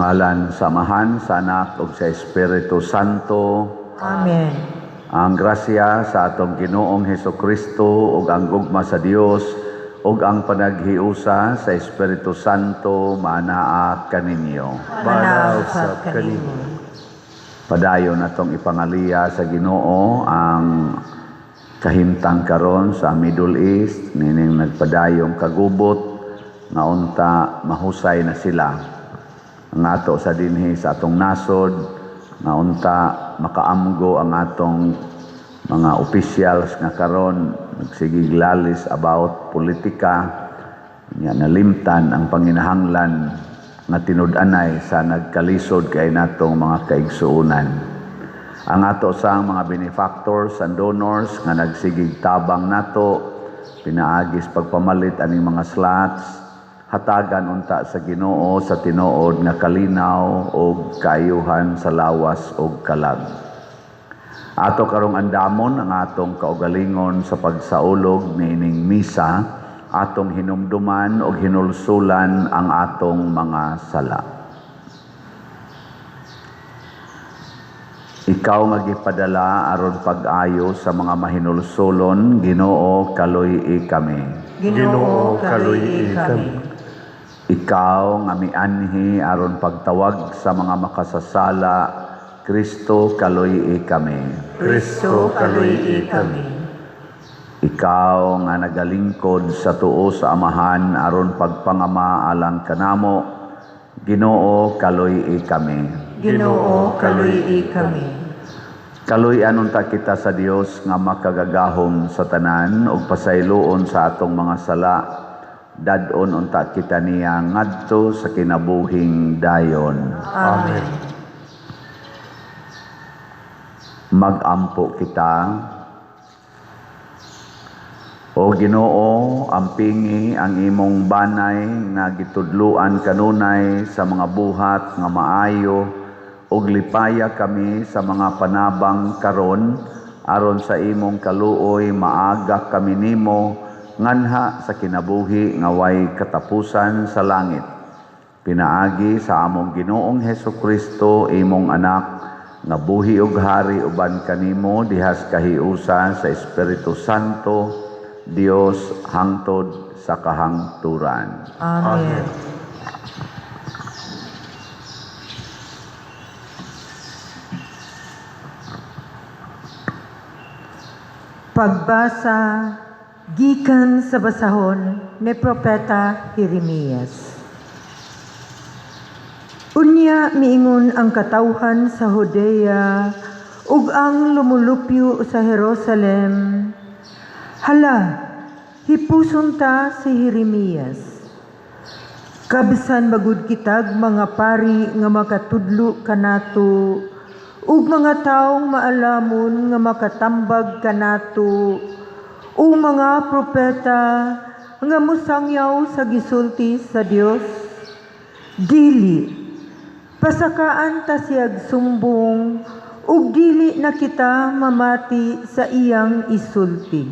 Sa ngalan sa Amahan, sa Anak ug sa Espiritu Santo. Amen. Ang grasya sa atong Ginoong Hesukristo ug ang gugma sa Dios ug ang panaghiusa sa Espiritu Santo maanaa kaninyo. Manaa usab kanimo. Padayon atong ipangaliya sa Ginoo ang kahimtang karon sa Middle East nining nagpadayong kagubot nga unta mahusay na sila. Ang ato sa dinhi sa atong nasod nga unta makaamgo ang atong mga officials nga karon nagsigig lalis about politika nya nalimtan ang panginahanglan nga tinud-anay sa nagkalisod kay natong mga kaigsuonan. Ang ato sa mga benefactors and donors nga nagsigig tabang nato pinaagis pagpamalit aning mga slots, hatagan unta sa Ginoo sa tinuod nga kalinaw og kaayuhan sa lawas og kalag. Ato karong andamon ang atong kaugalingon sa pagsaulog niining misa, atong hinumduman og hinulsulan ang atong mga sala. Ikaw nga gipadala aron pag-ayo sa mga mahinulsulon, Ginoo, kaluy-i kami. Ginoo, kaluy-i kami. Ikaw nga mianhi aron pagtawag sa mga makasasala, Kristo, kaluy-i kami. Kristo, kaluy-i kami. Ikaw nga nagalingkod sa tuo sa Amahan aron pagpangama alang kanamo, Ginoo, kaluy-i kami. Ginoo, kaluy-i kami. Kaluy-an unta kita sa Dios nga makagagahom sa tanan ug pasayloon sa atong mga sala. Dad-on unta kita niya ngadto sa kinabuhing dayon. Amen. Mag-ampo kita. O Ginoo, ampingi ang imong banay nga gitudluan kanunay sa mga buhat nga maayo ug lipaya kami sa mga panabang karon aron sa imong kaluoy maaga kami nimo nganha sa kinabuhi nga way katapusan sa langit. Pinaagi sa among Ginoong Hesukristo, imong anak, nga buhi ug hari uban kanimo dihas kahiusa sa Espiritu Santo, Dios hangtod sa kahangturan. Amen. Pagbasa gikan sa basahon ni Propeta Jeremias. Unya miingon ang katawhan sa Judea ug ang lumulupyo sa Jerusalem, hala, hipuson ta si Jeremias. Kabsan magud kitag mga pari nga makatudlo kanato ug mga taong maalamon nga makatambag kanato ug mga propeta nga mosangyaw sa gisulti sa Dios. Dili pasakaan ta siyag sumbong ug dili na kita mamati sa iyang isulti.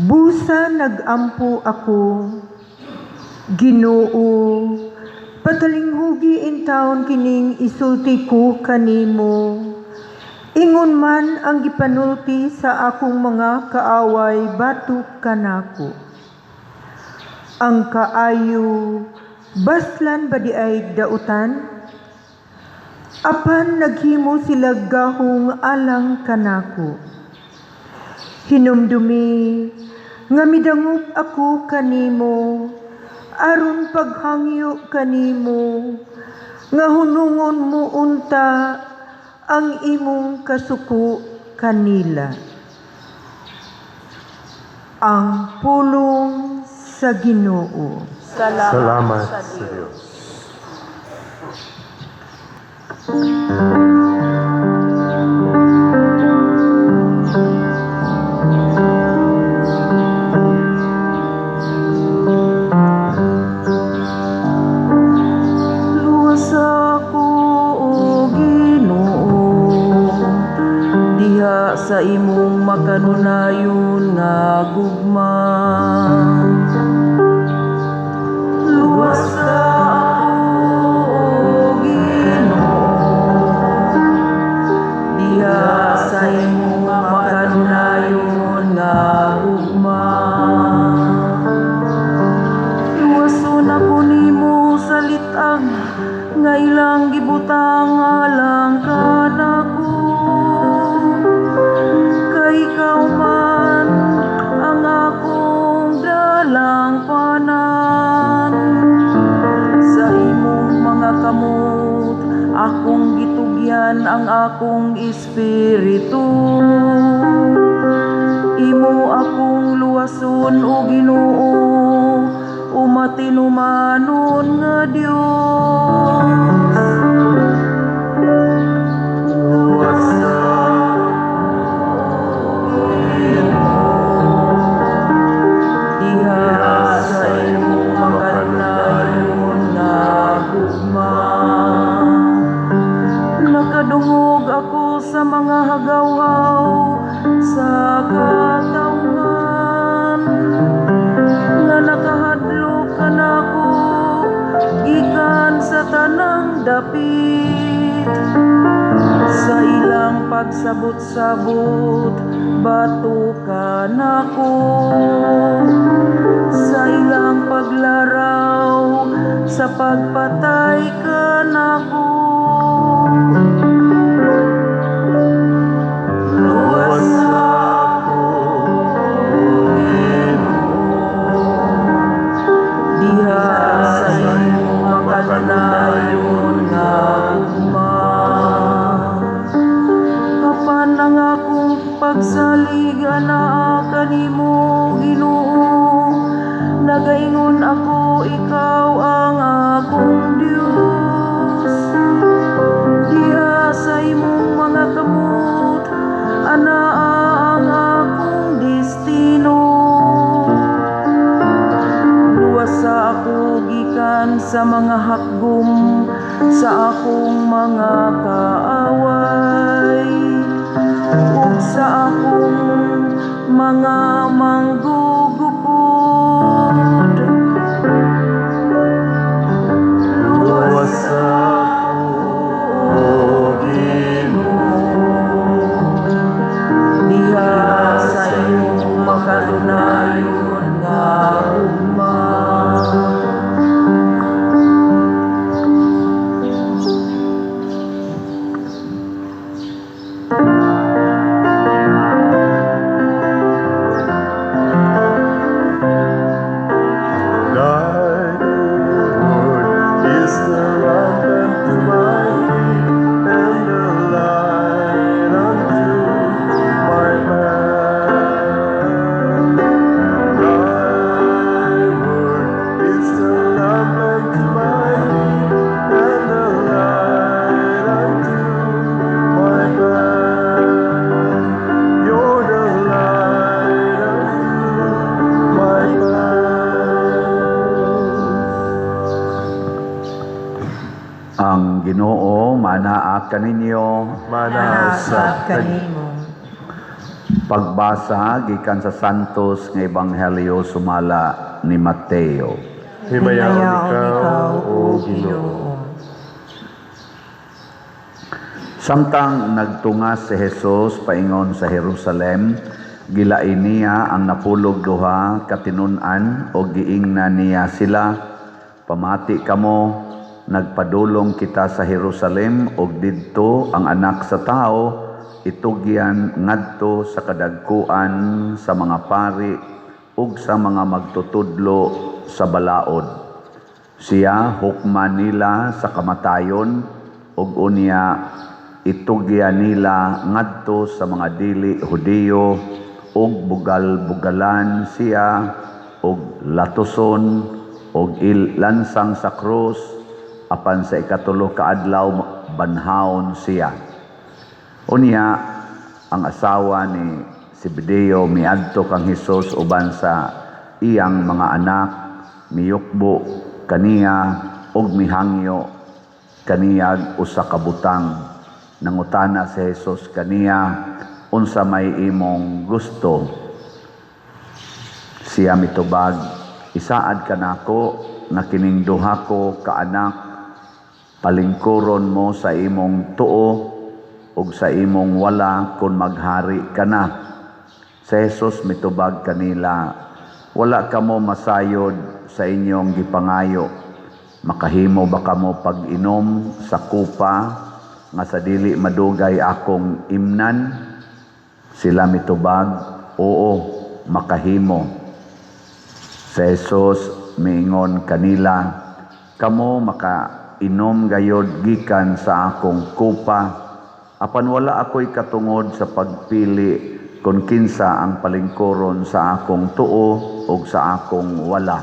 Busa nagampo ako, Ginoo, patalinghugi intawon kining isulti ko kanimo. Ingon man ang gipanulti sa akong mga kaaway batok kanako. Ang kaayo, baslan ba di ay dautan? Apan naghimo sila gahong alang kanako. Hinumdumi nga midangop ako kanimo, aron paghangyo kanimo, nga hunungon mo unta ang imong kasuko kanila. Ang pulong sa Ginoo. Salamat sa Dios. Luwas ako, O Ginoo, diha sa imong makanunayon nga gugma. Luwas ako, akong espiritu. Imo akong luwason, o Ginoo, o matinumanon nga Dios. Luwasa ako, Ginoo, diha sa imong makanunayon nga gugma. Nakadungog ako sa mga hagawhaw sa katawhan nga nakahadlok kanako gikan sa tanang dapit. Sa ilang pagsabot-sabot, bato kanako. Sa ilang paglaraw sa pagpatay kanako. Luwasa ako, Ginoo, diha sa imong makanunayon nga gugma. Apan ang akong pagsalig anaa kanimo, Ginoo. Nagaingon ako, "Ikaw ang akong Dios." Diha sa imong mga kamot anaa ang akong destino. Luwasa ako gikan sa mga hakgom sa akong mga kaaway ug sa akong mga manggugupod. Luwasa ako, Ginoo, diha sa imong makanunayon nga gugma. Thy word is the lamp unto my feet and the light unto my path. Thy word is the lamp unto my feet and the light unto my path. You're the light unto my path. Ang Ginoo manaa kaninyo. Manaa usab kanimo. Pagbasa gikan sa Santos nga Ebanghelyo sumala ni Mateo. Himayaon ikaw, O Ginoo. Samtang nagtungas si Jesus paingon sa Jerusalem, gilain niya ang 12 ka tinun-an ug giingnan niya sila, "Pamati kamo, nagpadulong kita sa Jerusalem ug didto ang Anak sa Tawo itugyan ngadto sa kadagkuan sa mga pari ug sa mga magtutudlo sa balaod. Siya hukman nila sa kamatayon ug unya itugyan nila ngadto sa mga dili Hudiyo ug bugal-bugalan siya ug latuson ug ilansang sa krus, apan sa ikatulo ka adlaw banhawon siya." Unya ang asawa ni Zebedeo miadto kang Hesus uban sa iyang mga anak, miyukbo kaniya ug mihangyo kaniyag usa ka butang. Nangutana si Jesus kaniya, "Unsa may imong gusto?" Siya mitubag, "Isaad kanako nga kining duha ko ka anak palingkuron mo sa imong tuo ug sa imong wala kon maghari ka na." Si Jesus mitubag kanila, "Wala kamo masayod sa inyong gipangayo. Makahimo ba kamo pag-inom sa kupa nga sa dili madugay akong imnan?" Sila mitubag, "Oo, makahimo." Si Jesus miingon kanila, "Kamo makainom gayod gikan sa akong kupa. Apan wala ako'y katungod sa pagpili kung kinsa ang palingkuron sa akong tuo o sa akong wala.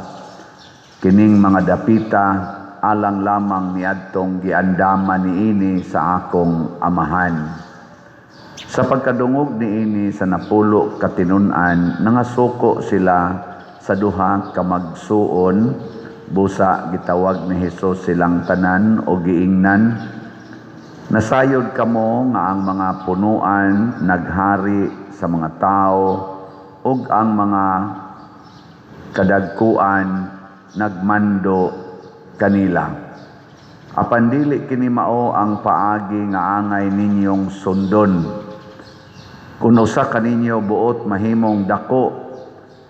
Kining mga dapita alang lamang niadtong giandaman niini sa akong amahan." Sa pagkadungog niini sa 10 ka tinun-an, nangasuko sila sa duha ka magsuon. Busa gitawag ni Hesus silang tanan o giingnan, "Nasayod kamo nga ang mga punuan naghari sa mga tao ug ang mga kadagkuan nagmando kanila. Apan dili kini mao ang paagi nga angay ninyong sundon. Kung usa kaninyo buot mahimong dako,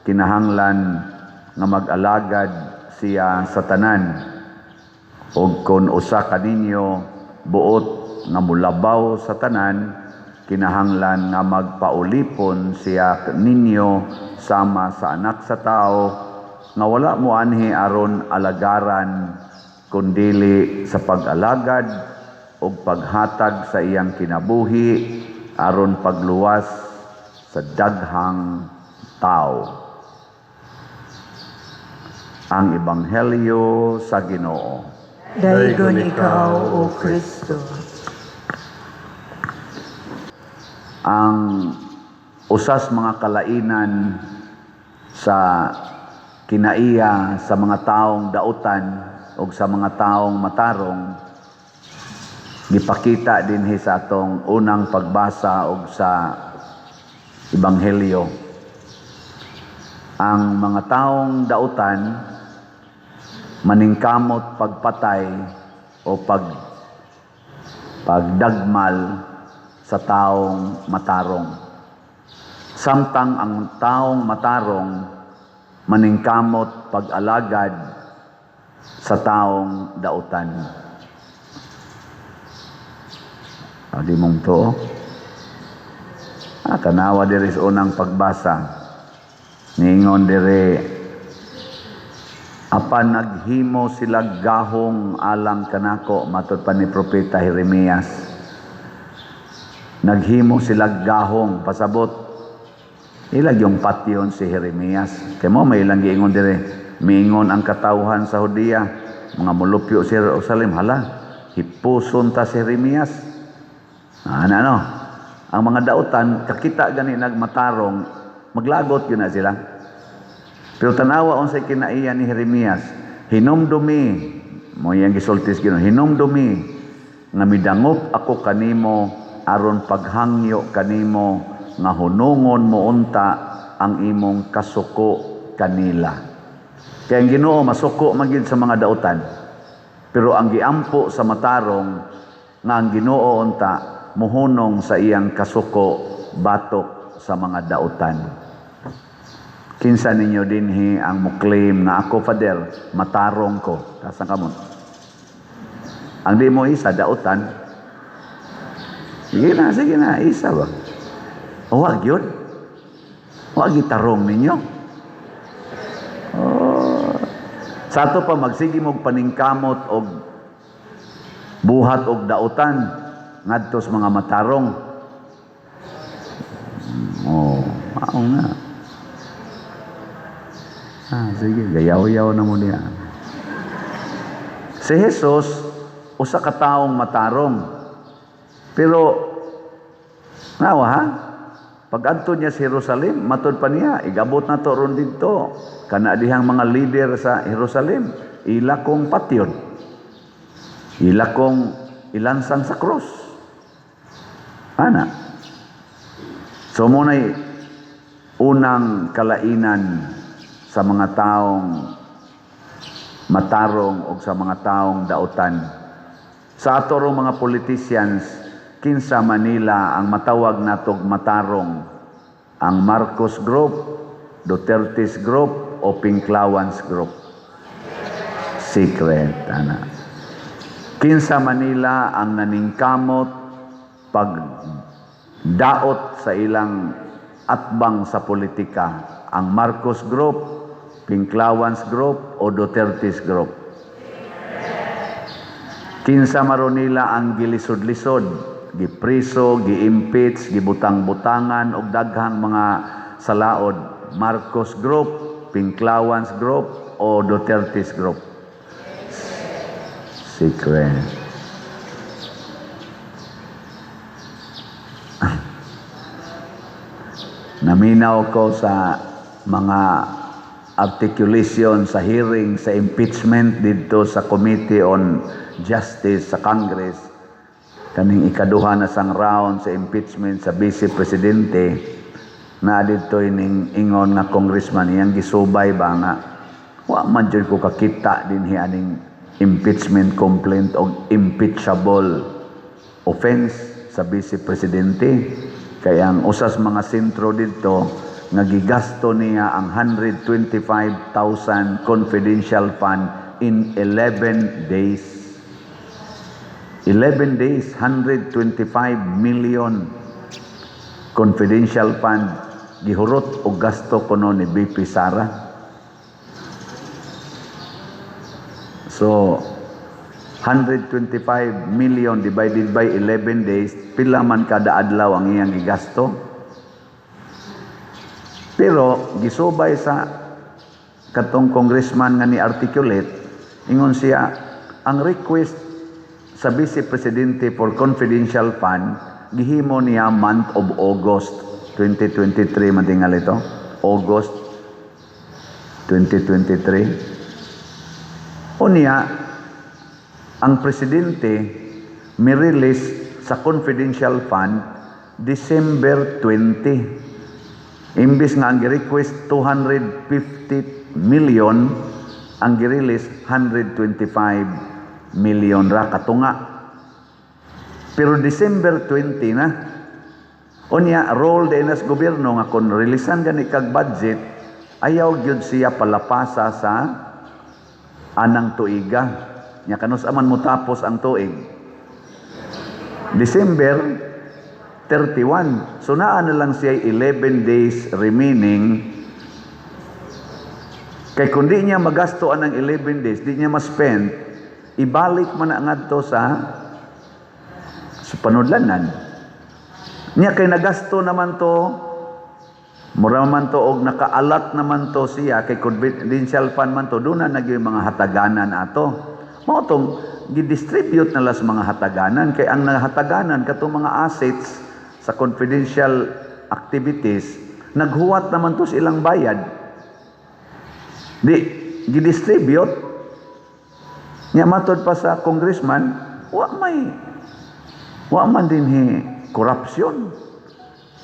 kinahanglan nga mag-alagad siya sa tanan. Ug kung usa kaninyo buot nga mulabaw sa tanan, kinahanglan nga magpaulipon siya ninyo, sama sa Anak sa Tao nga wala moanhi aron alagaran kundili sa pag-alagad ug paghatag sa iyang kinabuhi aron pagluwas sa daghang tao." Ang Ebanghelyo sa Ginoo. Daygon ikaw, O Kristo. Ang usas mga kalainan sa kinaiya sa mga taong dautan o sa mga taong matarong gipakita dinhi sa atong unang pagbasa og sa Ebanghelyo. Ang mga taong dautan maningkamot pagpatay o pagdagmal sa taong matarong. Samtang ang taong matarong maningkamot pag-alagad sa taong dautan. Adi mong to. Tanawa diri sa unang pagbasa. Ningon diri, "Apan naghimo sila gahong alang kanako," matod pa ni Propeta Jeremias. Naghimo sila gahong, pasabot ilag yung patyon si Jeremias. Kay mo may ilang giingon dire, miingon ang katawhan sa Judea, mga mulupyo sa Jerusalem, "Hala, hipuson ta si Jeremias." Ano, ano? Ang mga dautan, kakita gani nagmatarong, maglagot yun na sila. Pero tanawa unsay kinaiya ni Jeremias, "Hinumdumi," mo iyang gisultis Ginoo, "hinumdumi nga midangop ako kanimo aron paghangyo kanimo nga hunungon mo unta ang imong kasuko kanila." Kaya ang Ginoo masuko man gyud sa mga dautan. Pero ang giampo sa matarong nga ang Ginoo unta muhunong sa iyang kasuko batok sa mga dautan. Kinsa ninyo dinhi ang mo-claim nga "Ako, Father, matarong ko"? Taas ang kamot. Ang di mo isa, dautan. Sige na, sige na, isa ba? Wag yun. Wag gitarong ninyo. Oh. Sa ato pa magsige mog paningkamot og buhat og dautan ngadto sa mga matarong. Oh, mao na. Sige, gayaw-yaw na mo niya. Si Jesus, usa ka taong matarong. Pero, nawa ha? Pag adto niya sa Jerusalem, matod pa niya, igabot na to ron didto. Kana dihang mga leader sa Jerusalem, ila kong patyon. Ila kong ilansang sa krus. Ana. So muna'y unang kalainan sa mga taong matarong o sa mga taong dautan. Sa ato rong mga politicians, kinsa Manila ang matawag natog matarong? Ang Marcos Group, Duterte's Group, o Pinklawans Group? Secret, ana. Kinsa Manila ang naningkamot pag daot sa ilang atbang sa politika? Ang Marcos Group, Pinklawans Group, o Duterte's Group? Kinsa maron nila ang gilisod-lisod? Gipriso, gi-impeach, gibutang-butangan og daghang mga salaod. Marcos Group, Pinklawans Group o Duterte's Group? Secret. Naminaw ko sa mga articulation sa hearing sa impeachment didto sa Committee on Justice sa Congress, kaning ikaduha na sang round sa impeachment sa Vice Presidente, na didto ining ingon nga congressman, iyang gisubay ba nga wa man jud ko kakita dinhi aning impeachment complaint og impeachable offense sa Vice Presidente, kay ang usas mga sentro didto nga gigasto niya ang 125,000 confidential fund in 11 days. 11 days, 125 million confidential fund gihurot og gasto kuno ni BP Sara. So 125 million divided by 11 days, pila man kada adlaw ang iyang gigasto? Pero gisubay sa katong congressman nga ni articulate, ingon siya, ang request sa Vice Presidente for confidential fund gihimo niya month of August 2023, man tingali ito, August 2023. Unya, ang presidente mi-release sa confidential fund December 20. Imbis nga ang gi-request 250 million, ang gi-release 125 million ra katunga. Pero December 20 na. Unya, role din as gobyerno nga kung releasean gani kag budget, ayaw gyud siya palapasa sa anang tuiga. Nya kanus aman mo tapos ang tuig? December 31. So naa na lang siya 11 days remaining. Kay kung di niya magasto anang 11 days, di niya ma-spend, ibalik man na ngadto sa panudlanan. Niya kay nagasto naman to, mura man to og nakaalat naman to siya kay confidential fund man to, doon na nagyoy mga hataganan ato. Mao tong gidistribute na las mga hataganan, kay ang nahataganan katong mga assets sa confidential activities, naghuwat naman to sa ilang bayad. Di gidistribute nya matod pa sa congressman, wa man dinhi corruption.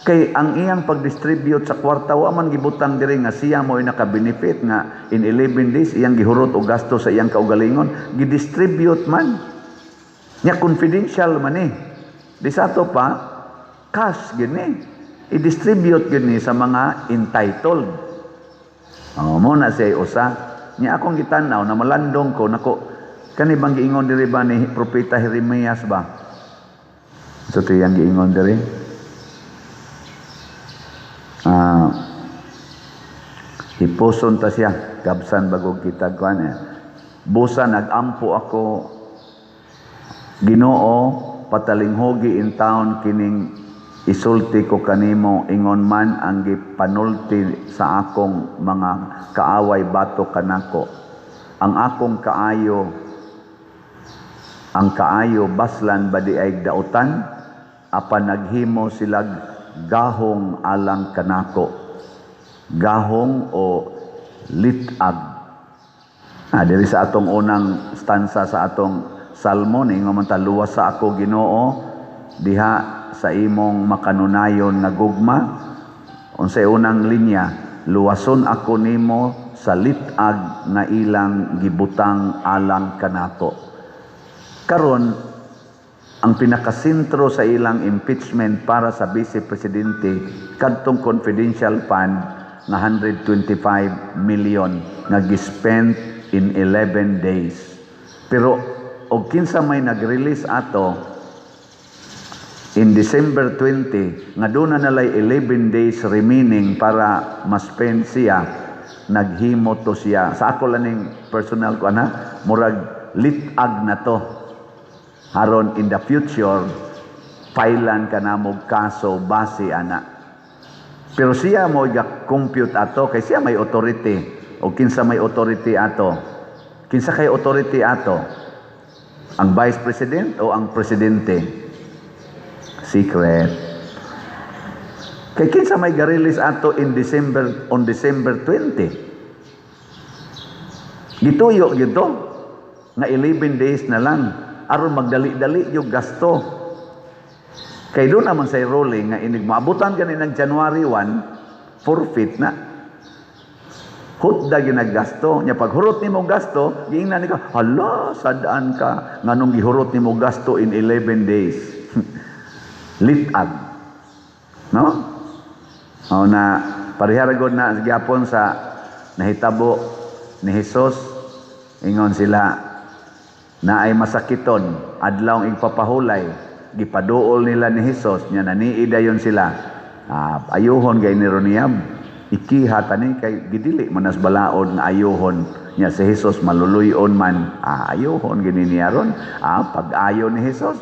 Kay ang iyang pagdistribute sa kwarta, wa man gibutang diri nga siya mo'y naka-benefit nga in 11 days iyang gihurot og gasto sa iyang kaugalingon, gidistribute man. Nya confidential man ni. Di sa ato pa cash gid ni. I-distribute gid ni sa mga entitled. Oh, mo na siya usa. Nya akong gitan-aw na malandong ko nako, kani bang giingon diri ba ni Propeta Jeremias ba? So tiyang giingon diri. Hipuson ta siya, kabsan bagog kita kuan eh. Busa nagampo ako, Ginoo, patalinghugi in town kining isulti ko kanimo, ingon man ang gipanulti sa akong mga kaaway batok kanako. Ang akong kaayo, ang kaayo baslan ba di ay dautan, apan naghimo silag gahong alang kanako. Gahong o litag. Diri sa atong unang stanza sa atong salmo, ningon man ta, luwas sa ako Ginoo diha sa imong makanunayon nga gugma. Unsay unang linya? Luwason ako nimo sa litag nga ilang gibutang alang kanako. Karon ang pinakasentro sa ilang impeachment para sa Vice Presidente kadtong confidential fund nga 125 million nga gispent in 11 days. Pero og kinsa may nag-release ato in December 20 nga doon na nalay 11 days remaining para ma-spend siya, naghimo to siya. Sa ako lang ning personal ko ana, murag litag na to. Haron in the future Pailan ka namo kaso base ana. Pero siya mo compute ato kay siya may authority. O kinsa may authority ato? Kinsa kay authority ato? Ang vice president o ang presidente? Secret. Kay kinsa may ga-release ato in December, on December 20? Gituyo gyud to nga 11 days na lang aron magdali-dali yung gasto. Kay doon naman sa ruling nga inig maabutan gani ng January 1, forfeit na. Hutda gyud naggasto. Nya pag hurot nimo gasto, giingnan ni ka, "Hala, sadaan ka nganong gihurot nimo gasto in 11 days?" Litag. No? O na parehara gud na gyapon sa nahitabo ni Hesus. Ingon sila na ay masakiton adlaw igpapahulay, gipaduol nila ni Hesus. Nya nanii dayon sila, ayuhon gay ni Roniab ikiha tani kay gidili man nas balaod nga ayuhon nya si Hesus, maluluyon man, ayuhon gini niya ron. Pag-ayo ni Hesus,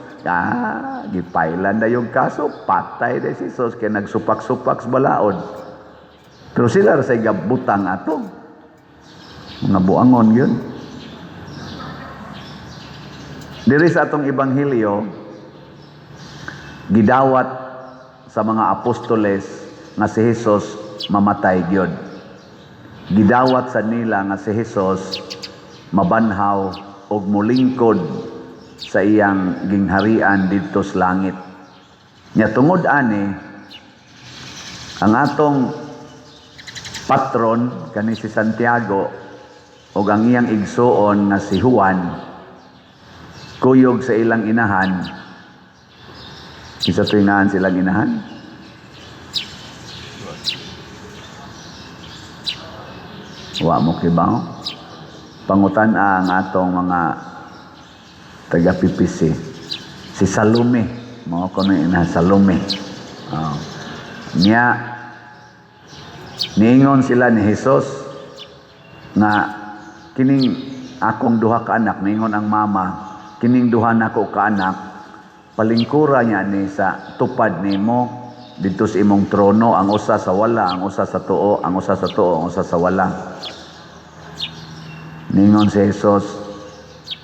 gipailan na yung kaso, patay na si Hesus kay nagsupak-supak sa balaod. Pero sila ra say gabutang ato, mga buangon yun. Diri sa atong ebanghelyo, gidawat sa mga apostoles nga si Hesus mamatay gyud. Gidawat sa nila nga si Hesus mabanhaw og molingkod sa iyang gingharian didto sa langit. Nya tungod ani, ang atong patron kani si Santiago ug ang iyang igsuon nga si Juan, kuyog sa ilang inahan. Kinsa to'y ngalan silang inahan? Wa mo kibaw? Pangutan ang atong mga taga PPC. Si Salome, mao kuno inahan Salome. Oh. Nya niingon sila ni Hesus nga kining akong duha ka anak, niingon ang mama, kining duha nako ka anak, palingkura niya ni sa tupad nimo didto sa imong trono, ang usa sa wala, ang usa sa tuo, ang usa sa tuo, ang usa sa wala. Ningon si Jesus,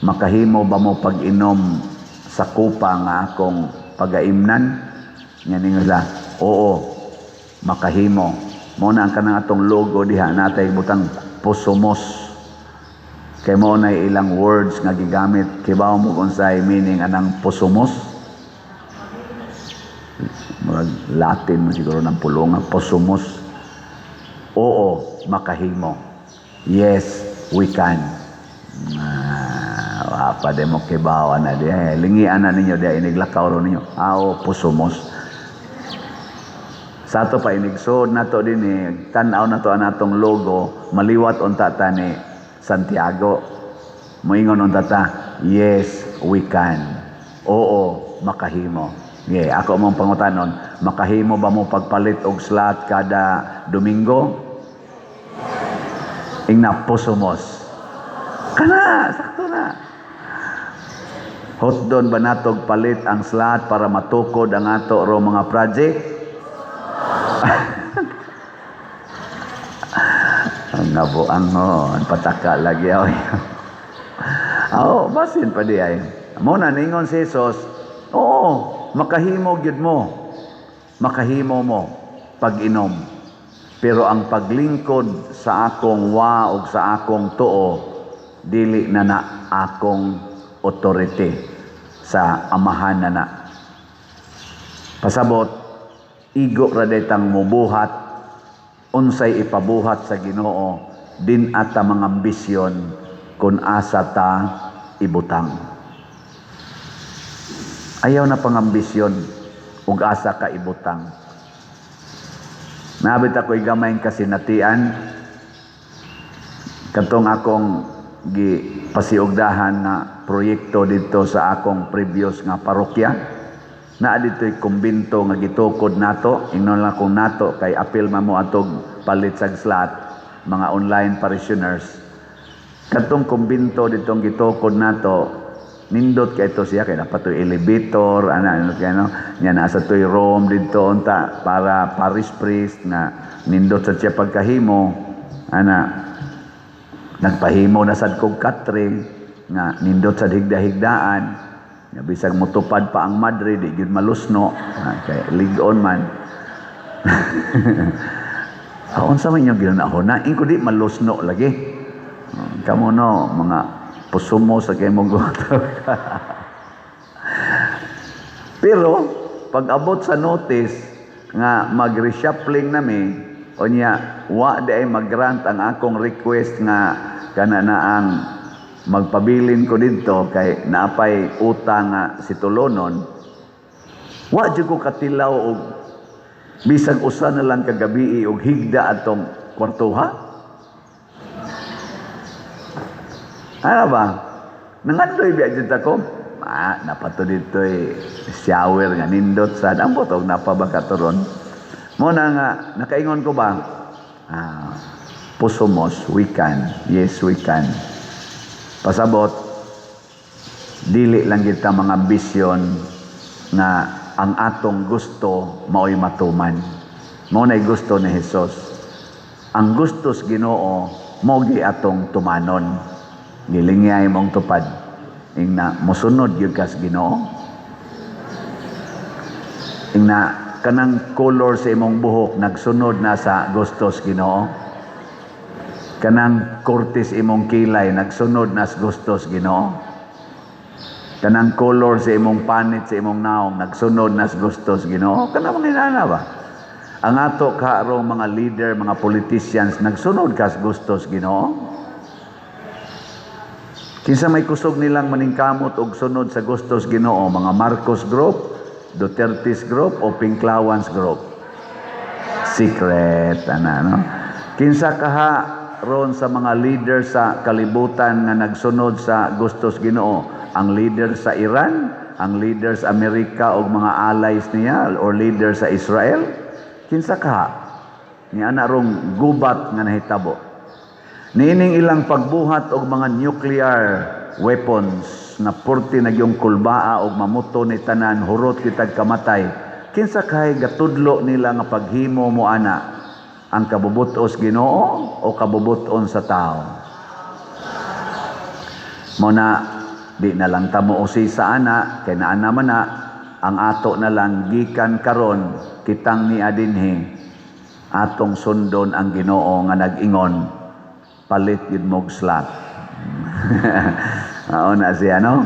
"Makahimo ba mo pag-inom sa kupa nga akong pagaimnan?" Nya ningon sila, "Oo, makahimo." Mo na ang kanang atong logo diha natay butang posomos. Kay mo na ilang words nga gigamit. Kibaw mo kung unsay meaning anang posomos? Murag Latin mo siguro ng pulunga, posomos. Oo, makahimo. Yes, we can. Ah, pa de mo kibaw na di. Eh, lingian na ninyo di iniglakaw ro ninyo. Ah, oo, posomos. Sa ato pa inigsood nato din eh, tan-aw nato ang atong logo, maliwat unta ta ni Santiago. Moingon unta ta, "Yes, we can." Oo, makahimo. Yeah, ako mong pangutanon, makahimo ba mo pagpalit og slot kada Domingo? Ingna posomos. Kana, sakto na. Hotdon ba natog palit ang slot para matukod ang ato ro mga project? Ang nabuangon, pataka lagi ay. Oo, basin pa di ay. Mo na ningon si Jesus, "Oo, makahimo gyud mo. Makahimo mo pag-inom. Pero ang paglingkod sa akong wa og sa akong tuo, dili na na akong authority, sa amahan na na." Pasabot, igo ra tang mubuhat unsay ipabuhat sa Ginoo, din ata mga ambisyon kung asa ta ibutang. Ayaw na pangambisyon ug asa ka ibutang. Nabit ako gamayng kasinatian katong akong gipasiugdahan nga proyekto dito sa akong previous nga parokya. Naa dito'y kumbinto nga gitukod nato. Ingnon lang kung nato kay apil man mo atog palit sa slot, mga online parishioners. Katong kumbinto ditong gitukod nato. Nindot kay ito siya kay napatoy elevator ana ano kay no nya nasa toy room didto unta para parish priest nga nindot sa siya pagkahimo ana. Nagpahimo na sad kog katre nga nindot sad higda-higdaan nga bisag motupad pa ang madre, di gyud malusno. Ah, kay lig-on man. Ah, unsa man inyong ginahuna ko di malusno lagi. Kamo no mga pusumo sa kay mong. Pero pag abot sa notice nga mag-reshuffling nami, unya wa di ay mag-grant ang akong request nga kana na ang magpabilin ko didto kay naapay utang nga si tulonon, wa jud ko katilaw og bisag usa na lang kagabi og higda atong kwartuha. Ano ba? Nangandoy biya jud ako. Ah, napato dito eh, shower nga nindot sad. Ang botog napaba katuron. Mo na nga, nakaingon ko ba? Ah, pusumos, we can. Yes, we can. Pasabot, dili lang kita mga ambisyon nga ang atong gusto mao'y matuman. Mao na'y gusto ni Hesus. Ang gusto sa Ginoo mao gi atong tumanon. Gilingyay mong tupad. Ingna mosunod gyud kas Ginoo. Ingna kanang color sa imong buhok nagsunod na sa gusto sa Ginoo. Kanang kurtis imong kilay nagsunod na sa gusto sa Ginoo. Kanang color sa imong panit sa imong naong nagsunod na sa gusto sa Ginoo. Kanang mga inana ba? Ang ato kaarong mga leader, mga politicians nagsunod ka sa gusto sa Ginoo. Kinsa may kusog nilang maningkamot og sunod sa gusto sa Ginoo, mga Marcos Group, Duterte's Group o Pinklawans Group? Secret ana no. Kinsa kaha ron sa mga leader sa kalibutan nga nagsunod sa gusto sa Ginoo? Ang leader sa Iran, ang leader sa Amerika og mga allies niya, or leader sa Israel? Kinsa kaha? Ni ana rong gubat nga nahitabo. Niining ilang pagbuhat og mga nuclear weapons na purti na yung kulbaa og mamuto ni tanan, hurot kitag kamatay. Kinsa kay gatudlo nila nga paghimo mo ana? Ang kabubutos Ginoo o kabubuton sa tao? Mo na di na lang ta mo sa ana kay naa man na ang ato na lang gikan karon kitang ni adinhi atong sundon ang Ginoo nga nag-ingon palit yun mog slot. Mao na siya no.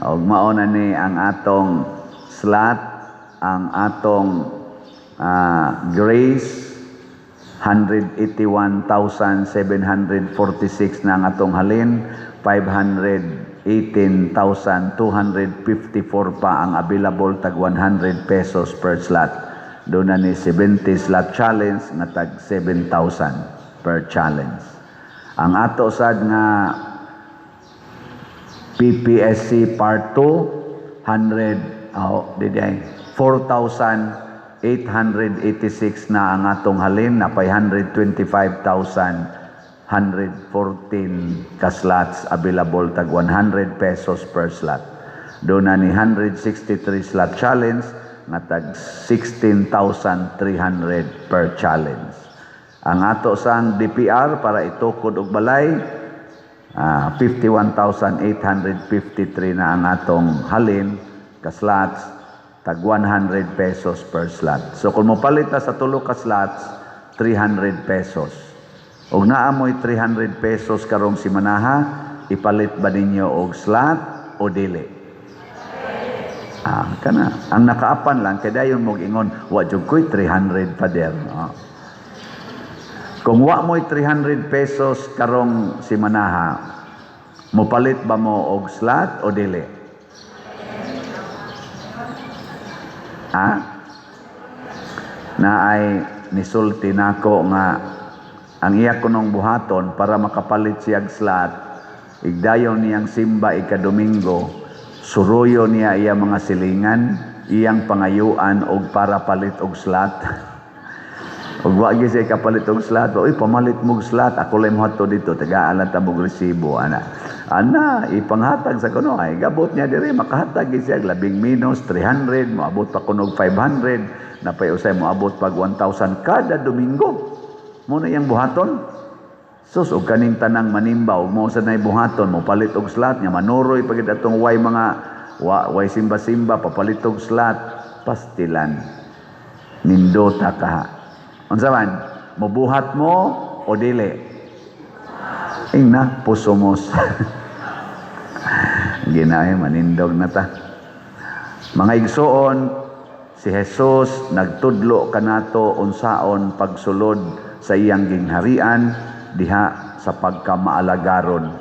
Og mao na ni ang atong slot, ang atong grace 181,746 na ang atong halin, 518,254 pa ang available, tag 100 pesos per slot. Doon na ni 70 slot challenge nga tag 7,000 per challenge. Ang ato sad nga PPSC Part 2, 100, oh, di di, 4,886 na ang atong halin, na 525,114 ka slots available, tag 100 pesos per slot. Doon na ni 163 slot challenge nga tag 16,300 per challenge. Ang ato sang DPR para itukod og balay, 51,853 na ang atong halin ka slots, tag 100 pesos per slot. So kung mopalit ta sa tulo ka slots, 300 pesos. Og naa mo'y 300 pesos karong simanaha, ipalit ba ninyo og slot o dili? Ah, kana. Ang nakaapan lang kay dayon mo ingon, wa jud ko'y 300, Father. Ah. Kung wa mo'y 300 pesos karong simanaha, mopalit ba mo og slot o dili? Ah? Na ay nisulti nako nga ang iya kunong buhaton para makapalit siyag slot, igdayon niyang simba ikadomingo, suruyo niya iya mga silingan, iyang pangayuan og para palit og slot. Og wa gyud siya kapalit og slot, uy, pamalit mog slot, ako lang moadto dito, tagaan lang ta mog resibo ana. Ana, ipanghatag sa kuno ay gabot niya diri, makahatag gyud siya labing minus 300, moabot pa kuno og 500, napay usay moabot pag 1,000 kada Domingo. Mo na iyang buhaton. Sus, og kaning tanang manimba og mo sa nay buhaton, mo palit og slot niya, manuroy pagid atong way mga wa, way simba-simba, papalit og slot, pastilan. Nindota ka. Unsa man? Mobuhat mo o dili? Ingna, pusumos. Ginahe, manindog na ta. Mga igsoon, si Jesus nagtudlo kanato unsaon pagsulod sa iyang gingharian diha sa pagkamaalagaron.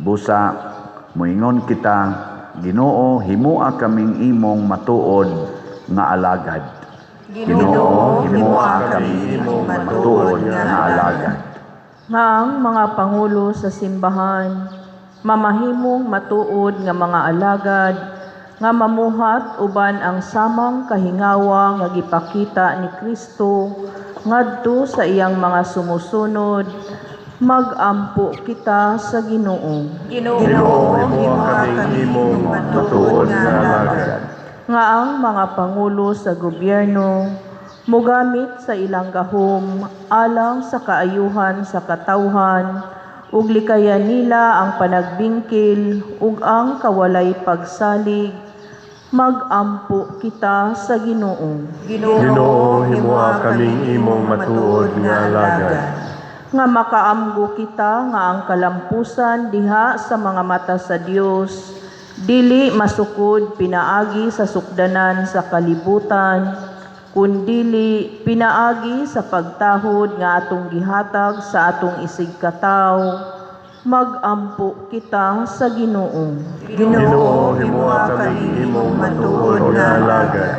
Busa moingon kita, "Ginoo, himua kaming imong matuod nga alagad." Ginoo, himua kaming imong matuod nga alagad. Nga ang mga pangulo sa simbahan mamahimong matuod nga mga alagad nga mamuhat uban ang samang kahingawa nga gipakita ni Kristo ngadto sa iyang mga sumusunod, magampo kita sa Ginoo. Ginoo, Ginoo, himua kaming kaming imong imong matuod matuod nga nga alagad. alagad. Nga ang mga pangulo sa gobyerno mogamit sa ilang gahom alang sa kaayuhan sa katawhan ug likayan nila ang panagbingkil ug ang kawalay pagsalig, magampo kita sa Ginoo. Ginoo, himua kaming imong matuod nga alagad. Nga makaamgo kita nga ang kalampusan diha sa mga mata sa Dios dili masukod pinaagi sa sukdanan sa kalibutan, kundili pinaagi sa pagtahod nga atong gihatag sa atong isigkatawo, magampo kita sa Ginoo. Ginoo, himua kaming imong matuod nga alagad.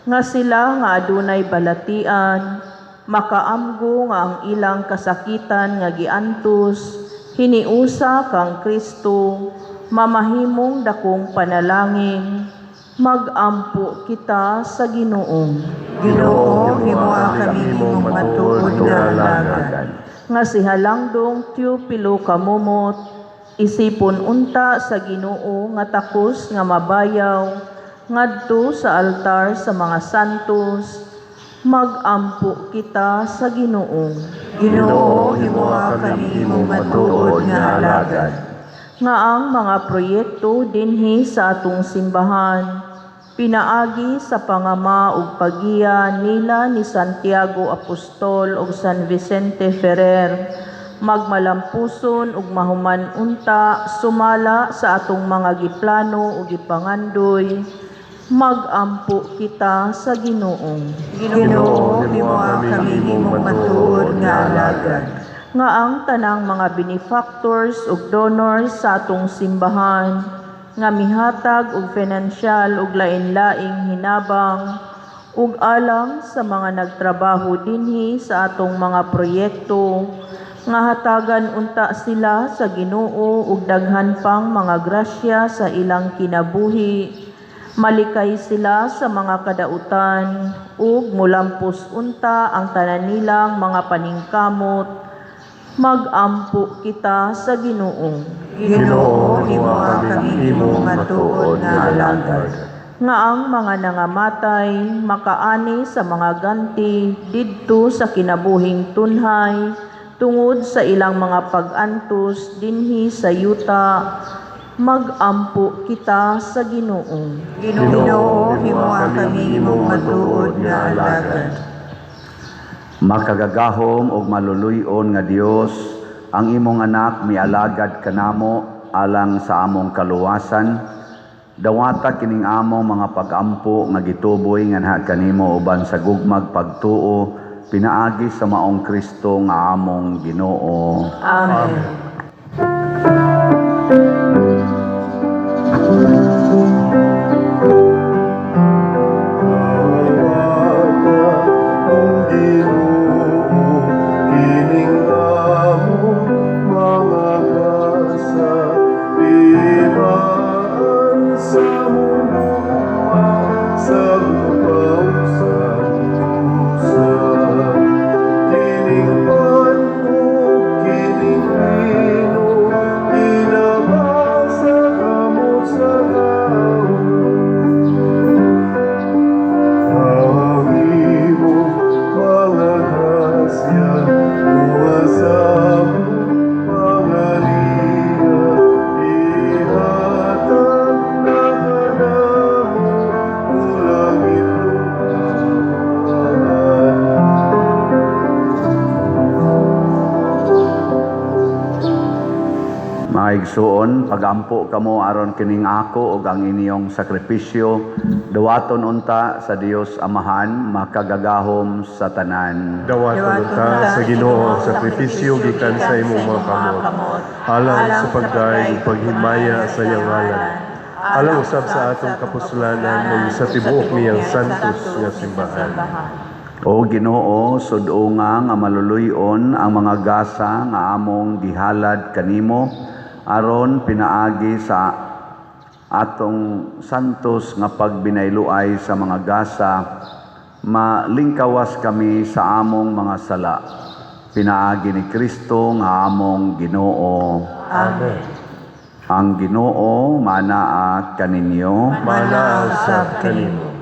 Nga sila nga adunay balatian makaamgo nga ang ilang kasakitan nga giantos hiniusa kang Kristo mamahimong dakong panalangin, magampo kita sa Ginoo. Ginoo, himua kaming imong matuod nga alagad. Nga si Halangdong Teofilo Camomot isipon unta sa Ginoo nga takos nga mabayaw ngadto sa altar sa mga santos, magampo kita sa Ginoo. Ginoo, himua kaming imong matuod nga alagad. Nga ang mga proyekto dinhi sa atong simbahan pinaagi sa pangama ug pagiya nila ni Santiago Apostol ug San Vicente Ferrer magmalampuson ug mahuman unta sumala sa atong mga giplano ug gipangandoy, magampo kita sa Ginoo. Ginoo, himua kaming imong matuod nga alagad. Nga ang tanang mga benefactors ug donors sa atong simbahan nga mihatag og financial ug lain-laing hinabang ug alang sa mga nagtrabaho dinhi sa atong mga proyekto, nga hatagan unta sila sa Ginoo og daghan pang mga grasya sa ilang kinabuhi, malikay sila sa mga kadautan ug mulampos unta ang tanan nilang mga paningkamot, magampo kita sa Ginoo. Ginoo, himua kaming imong matuod nga alagad. Nga ang mga nangamatay makaani sa mga ganti didto sa kinabuhing tunhay tungod sa ilang mga pag-antos dinhi sa yuta, magampo kita sa Ginoo. Ginoo, himua kaming imong matuod nga alagad. Makagagahom og maluluy-on nga Dios, ang imong anak mialagad kanamo alang sa among kaluwasan. Dawata kining among mga pagampo nga gituboy nganha kanimo uban sa gugmag pagtuo pinaagi sa maong Kristo nga among Ginoo. Amen. Dawata, Ginoo, kining among mga kasatiman sa mundo sa lupaw sa usa. Kining pan ug kining Mga igsuon, pagampo kamo aron kining ako ug ang inyong sakripisyo dawaton unta sa Dios Amahan makagagahom sa tanan. Dawaton unta sa Ginoo ang sakripisyo gikan sa imong mga kamot, alang sa pagdayeg ug paghimaya sa iyang ngalan, alang usab sa atong kapuslanan ug sa tibuok niyang santos nga simbahan. O Ginoo, sud-unga nga maluluy-on ang mga gasa nga among gihalad kanimo aron pinaagi sa atong santos nga pagbinayloay sa mga gasa, malingkawas kami sa among mga sala. Pinaagi ni Kristo nga among Ginoo. Amen. Ang Ginoo manaa kaninyo. Manaa usab kanimo.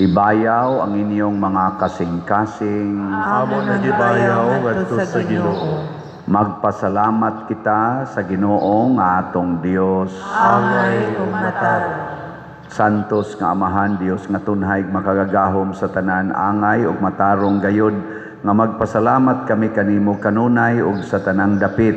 Ibayaw ang inyong mga kasing-kasing. Amo nagibayaw ngadto sa Ginoo. Magpasalamat kita sa Ginoo nga atong Dios. Angay ug matarong. Santos nga Amahan, Dios nga tunhay makagagahom sa tanan, angay ug matarong gayod nga magpasalamat kami kanimo kanunay ug sa tanang dapit.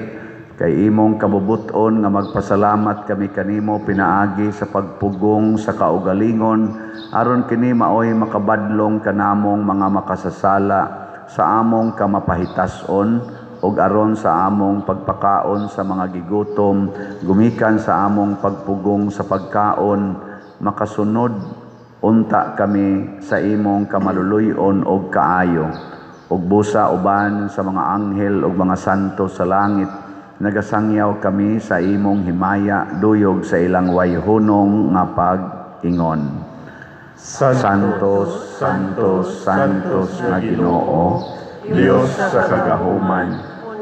Kay imong kabubut-on nga magpasalamat kami kanimo pinaagi sa pagpugong sa kaugalingon aron kini maoy makabadlong kanamong mga makasasala sa among kamapahitas-on ug aron sa among pagpakaon sa mga gigutom, gumikan sa among pagpugong sa pagkaon, makasunod unta kami sa imong kamaluluy-on ug kaayo. Ug busa uban sa mga anghel ug mga santo sa langit, nagasangyaw kami sa imong himaya duyog sa ilang wayhunong nga pag-ingon. Santos, Santos, Santos nga Ginoo, Dios sa kagahuman,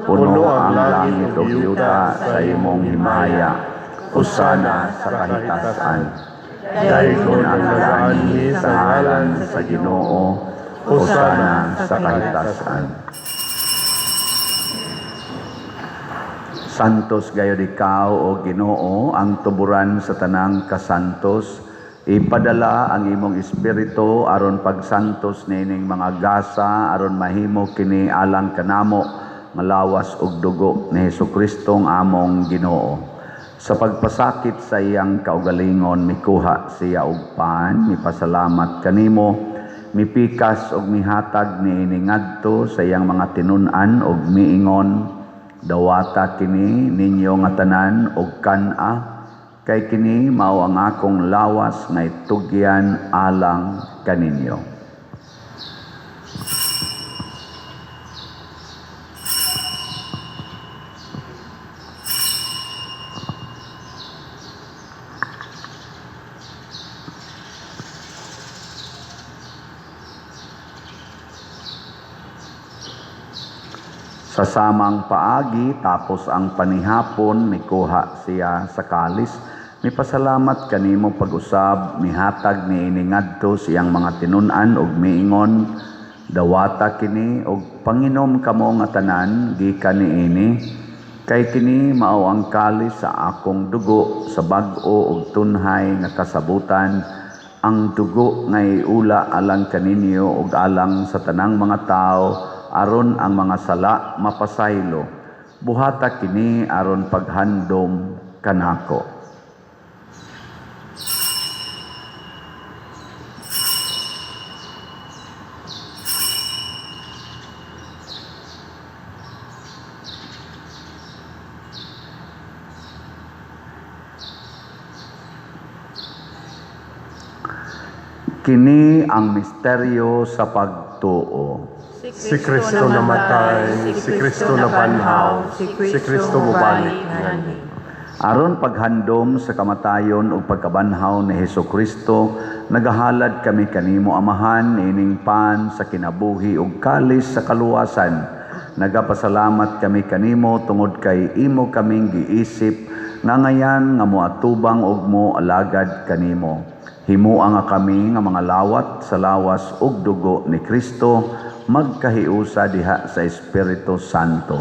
puno ang langit ug yuta sa imong himaya. Hosana sa kahitasan. Daygon ang nagaanhi sa ngalan sa Ginoo, Hosana sa kahitasan. Santos gayod ikaw o Ginoo, ang tuburan sa tanang kasantos. Ipadala ang imong espiritu aron pagsantos niining mga gasa aron mahimo kini alang kanamo nga lawas ug dugo ni Hesukristo ang among Ginoo. Sa pagpasakit sa iyang kaugalingon mikuha siya og pan, mipasalamat kanimo, mipikas og mihatag niini ngadto sa iyang mga tinun-an og miingon, dawata kini ninyo nga tanan og kan-a, kay kini mao ang akong lawas nga itugyan alang kaninyo. Sa samang paagi, tapos ang panihapon, mikuha siya sa kalis, mipasalamat kanimo pag-usab, mihatag niini ngadto siyang mga tinun-an og miingon, dawata kini og panginom kamo nga tanan gikan niini, kay kini mao ang kalis sa akong dugo sa bag-o og tunhay nga kasabutan, ang dugo nga iula alang kaninyo ug alang sa tanang mga tawo aron ang mga sala mapasaylo. Buhata kini aron paghandom kanako. Kini ang misteryo sa pagtuo. Si Kristo namatay, si Kristo nabanhaw, si Kristo mubalik nganhi. Aron paghandom sa kamatayon ug pagkabanhaw ni Hesukristo, nagahalad kami kanimo Amahan niining pan sa kinabuhi ug kalis sa kaluwasan. Nagapasalamat kami kanimo tungod kay imo kaming giisip nga ngayan nga moatubang og mo alagad kanimo. Himua nga kami nga mga lawat sa lawas ug dugo ni Kristo, magkahiusa diha sa Espiritu Santo.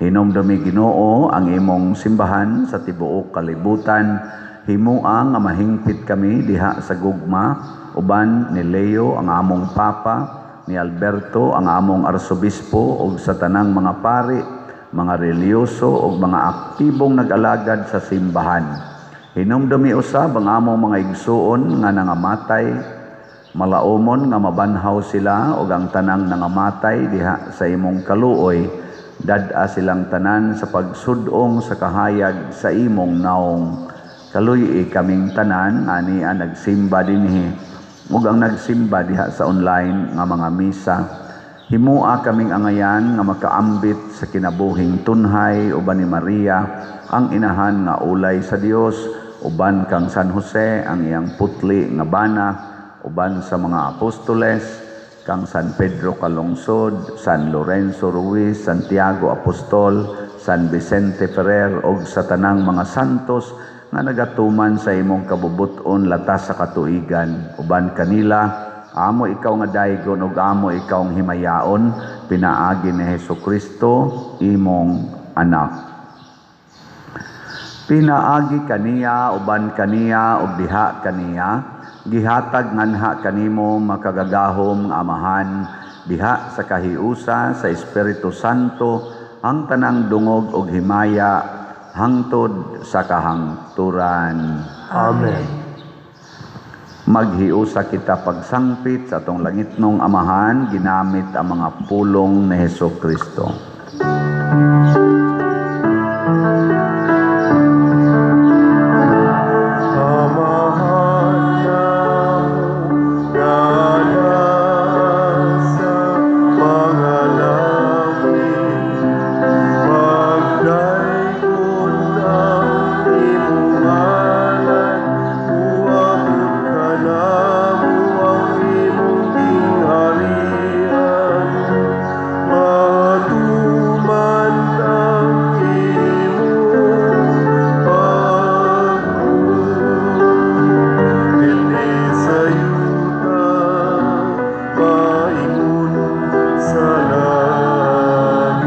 Hinumdumi Ginoo ang imong simbahan sa tibuok kalibutan. Himua nga mahingpit kami diha sa gugma uban ni Leo ang among Papa, ni Alberto ang among Arsobispo ug sa tanang mga pari mga relihiyoso ug mga aktibong nag-alagad sa simbahan. Hinumdumi usab ang among mga igsuon nga nangamatay, malaumon nga mabanhaw sila ug ang tanang nangamatay diha sa imong kaluoy, dad-a silang tanan sa pagsud-ong sa kahayag sa imong naong. Kaluy-i kaming tanan ani ang nagsimba dinhi ug ang nagsimba diha sa online nga mga misa. Himua kaming angayan nga makaambit sa kinabuhing tunhay uban ni Maria, ang inahan nga ulay sa Dios, uban kang San Jose, ang iyang putli nga bana, uban sa mga apostoles, kang San Pedro Calungsod, San Lorenzo Ruiz, Santiago Apostol, San Vicente Ferrer ug sa tanang mga santos nga nagatuman sa imong kabubut-on latas sa katuigan. Uban kanila, amo ikaw nga daygon ug amo ikaw ang himayaon pinaagi ni Hesus Kristo, imong anak. Pinaagi kaniya, uban kaniya ug diha kaniya, gihatag nganha kanimo makagagahom nga Amahan diha sa kahiusa sa Espiritu Santo ang tanang dungog ug himaya hangtod sa kahangturan. Amen. Maghiusa kita pagsangpit sa atong langitnong Amahan ginamit ang mga pulong ni Hesus Kristo. Amahan namo nga nasa mga langit, pagdaygon ang imong ngalan, muabot kanamo ang imong gingharian, matuman ang imong pagbuot dinhi sa yuta maingon sa langit.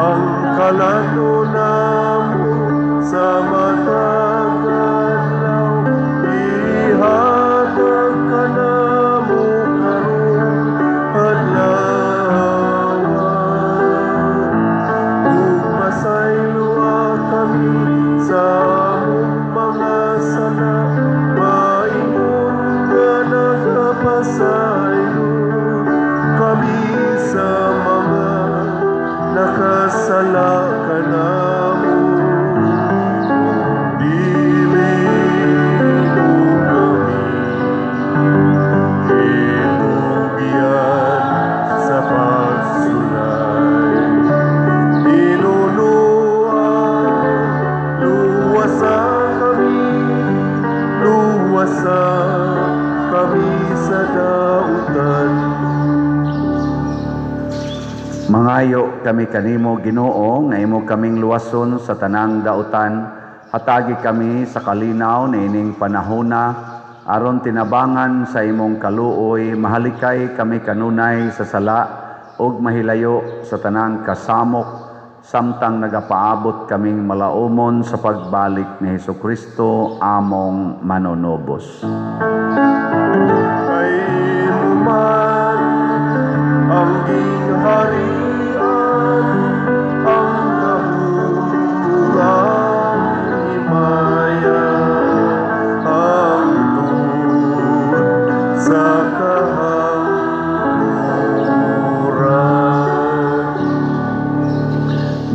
Ang kalan-on namo sa matag adlaw ihatag kanamo karong adlaw. Ug pasayloa kami sa among mga sala, maingon nga nagapasaylo kami sa mga nakasala kanamo. Dili mo kami itugyan sa pagsulay. Tinuloa, luwasa kami, luwasa kami sa dautan. Mangayo kami kanimo, Ginoo, nga imo kaming luwason sa tanang dautan. Hatagi kami sa kalinaw niining panahona aron tinabangan sa imong kaluoy mahalikay kami kanunay sa sala ug mahilayo sa tanang kasamok samtang nagapaabot kaming malaumon sa pagbalik ni Hesukristo among manunubos. Kay imo man ang gingharian, ang gahom, ang himaya, hangtod sa kahangturan.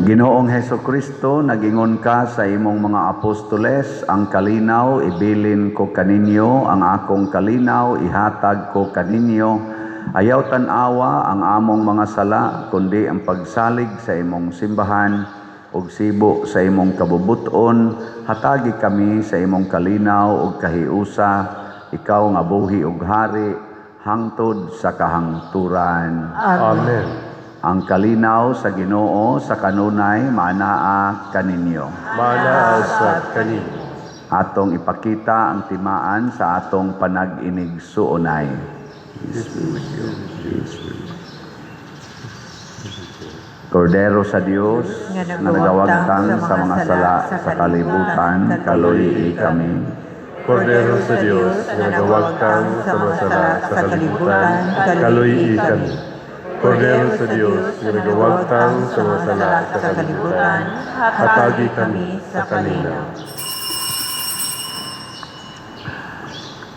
Ginoong Heso Kristo, nagingon ka sa imong mga apostoles, "Ang kalinaw ibilin ko kaninyo, ang akong kalinaw ihatag ko kaninyo. Ayaw tan-awa ang among mga sala, kundi ang pagsalig sa imong simbahan ug sibo sa imong kabubuton, hatagi kami sa imong kalinaw ug kahiusa, ikaw nga buhi ug hari hangtod sa kahangturan." Amen. Ang kalinaw sa Ginoo sa kanunay maanaa kaninyo. Maanaa usab kaninyo. Atong ipakita ang timaan sa atong panag-inigsuonay. Peace be with you. Peace be with you. Kordero sa Dios nga nga nagawagtang sa mga sala sa kalibutan, kaluy-i kami. Kordero sa Dios nga nagawagtang sa mga sala sa kalibutan, kaluy-i kami. Kordero sa Dios nga nagawagtang sa mga sala sa kalibutan, hatagi kami sa kalinaw.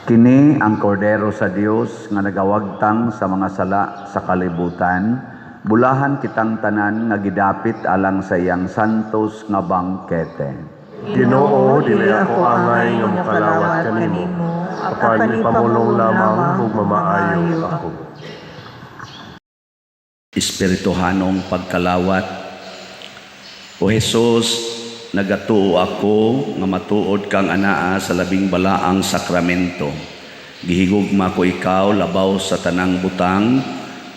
Kini ang kordero sa Dios nga nagawagtang sa mga sala sa kalibutan. Bulahan kitang tanan nga gidapit alang sa iyang santos nga bangkete. Ginoo, dili ako angay nga mokalawat kanimo, apan ipamulong lamang ug mamaayo ako. Espirituhanong pagkalawat. O Hesus, nagatuo ako nga matuod kang anaa sa labing balaang sakramento. Gihigugma ko ikaw labaw sa tanang butang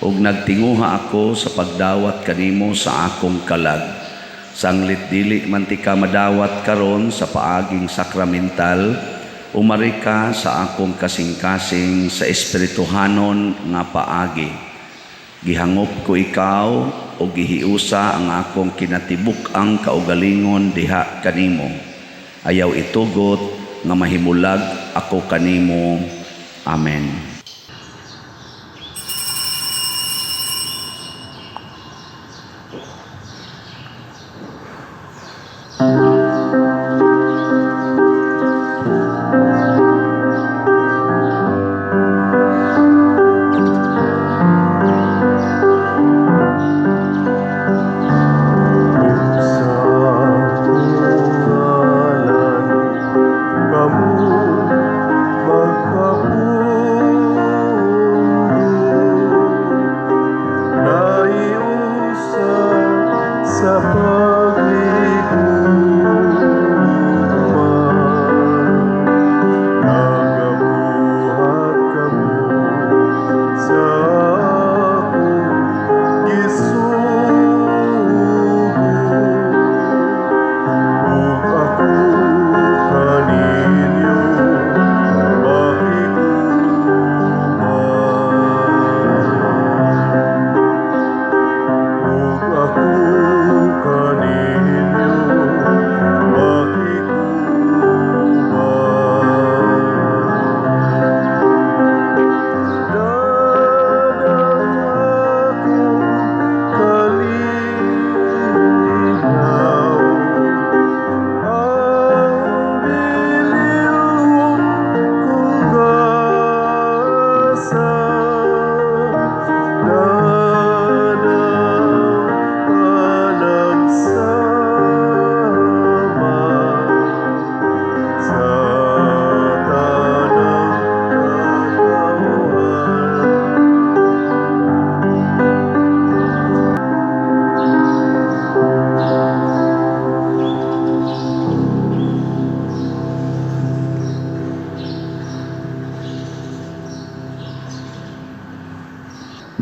ug nagtinguha ako sa pagdawat kanimo sa akong kalag. Sanglit dili man tika madawat karon sa paaging sakramental, umari ka sa akong kasing-kasing sa espirituhanon nga paagi. Gihangop ko ikaw o gihiusa ang akong kinatibuk-ang kaugalingon diha kanimo. Ayaw itugot nga mahimulag ako kanimo. Amen. Sa akong ngalan, kamo magkapundo, naiusa sa paghigugma. Nagabuhat kamo sa akong gisugo, ug ako kaninyo makig-uban. Ug ako kaninyo makig-uban. Dadan akong kalinaw, ang bililhon kong gasa, dadan panagsama sa tanang katawhan.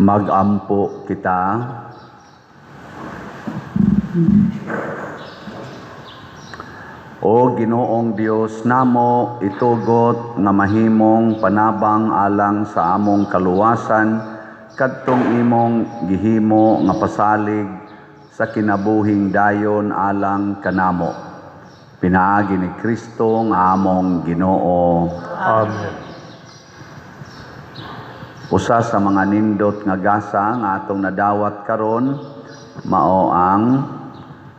Magampo kita. O Ginoong Dios namo, itugot nga mahimong panabang alang sa among kaluwasan kadtong imong gihimo nga pasalig sa kinabuhing dayon alang kanamo. Pinaagi ni Kristo nga among Ginoo. Amen. Usa sa mga nindot nga gasa nga atong nadawat karon mao ang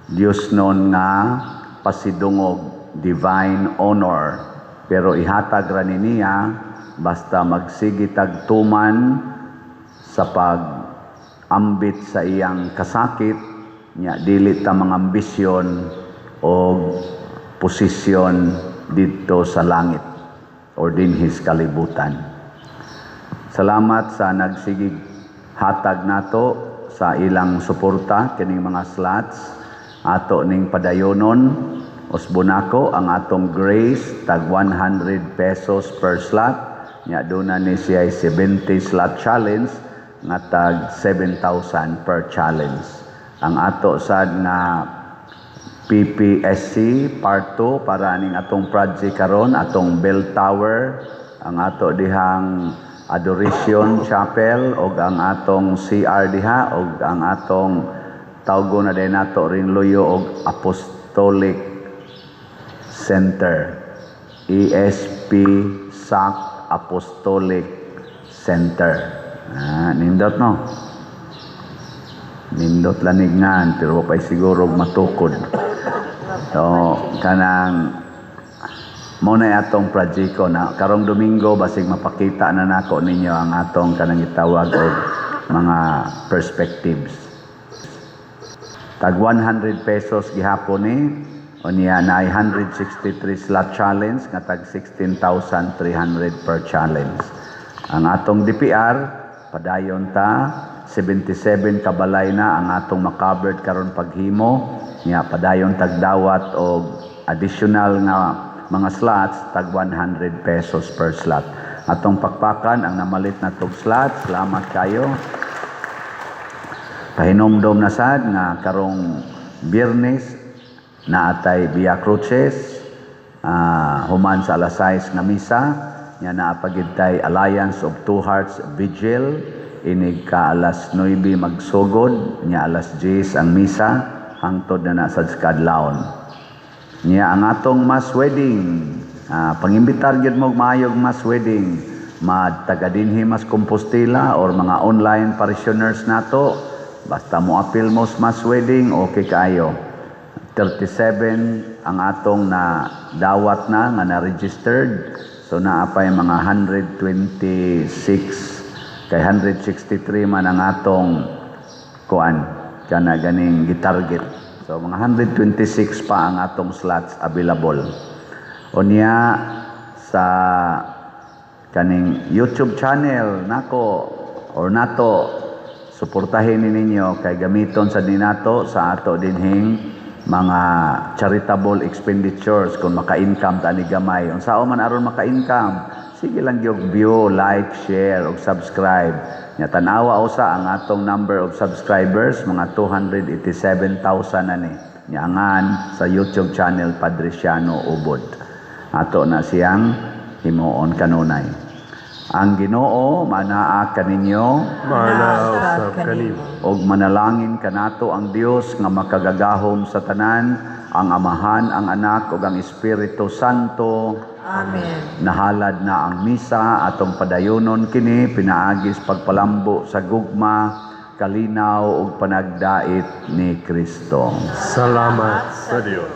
Dios nun nga pasidungog, divine honor, pero ihatag ra ni niya basta magsige tag tuman sa pag-ambit sa iyang kasakit nya dili ta mga ambisyon og posisyon didto sa langit or dinhis kalibutan. Salamat sa nagsigig hatag nato sa ilang suporta kining mga slots ato ning padayonon. Usbon nako ang atong grace tag 100 pesos per slot nya duna ni siya 70 slot challenge nga tag 7,000 per challenge. Ang ato sad nga PPSC Part 2 para aning atong project karon, atong bell tower, ang ato dihang Adoration Chapel og ang atong CR diha og ang atong tawgo na din nato ring luyo og Apostolic Center, ESP SAC Apostolic Center. Nindot no. Nindot lanignan pero wa pa'y siguro matukod. So kanang mao na atong projecto na karong Domingo, basig mapakita na nako ninyo ang atong kanang gitawag og mga perspectives. Tag 100 pesos gihapon ni. Unya na 163 slot challenge nga tag 16,300 per challenge. Ang atong DPR, padayon ta, 77 kabalay na ang atong makovered karon paghimo. Nya padayon tagdawat og additional nga mga slots, tag 100 pesos per slot. Atong pakpakan ang namalit na tog slot. Salamat kayo. Pahinomdom na sad nga karong Biyernes naatay Via Cruces human sa alas 6 nga misa. Nya naa pa gyud tay Alliance of Two Hearts Vigil inig ka alas 9 magsugod, nya alas 10 ang misa hangtod na na sa kadlawon. Nya ang atong mass wedding, pangimbitar gyud mo maayog mass wedding, mad taga dinhi mas Compostela or mga online parishioners nato, basta mo apil mo sa mass wedding, okay kaayo. 37 ang atong na dawat na nga na registered, so naa pay mga 126 kay 163 man ang atong kuan kana ganing gitarget, so mga 126 pa ang atong slots available. Unya sa kaning YouTube channel nako or nato, suportahin ni ninyo kay gamiton sa dinato sa ato dinhing mga charitable expenditures kung maka-income ta ni gamay. Unsa man aron maka-income? Sige lang gyud view, like, share ug subscribe. Nya tan-awa usa ang atong number of subscribers, mga 287,000 na ni. Nya sa YouTube channel Padre Siano Ubod. Ato na siyang himuon kanunay. Ang Ginoo manaa kaninyo. Manaa usab kanimo. Ug manalangin kanato ang Dios nga makagagahom sa tanan, ang Amahan, ang Anak ug ang Espiritu Santo. Amen. Nahalad na ang misa, atong padayonon kini pinaagis pagpalambo sa gugma, kalinaw ug panagdait ni Kristo. Salamat sa Dios.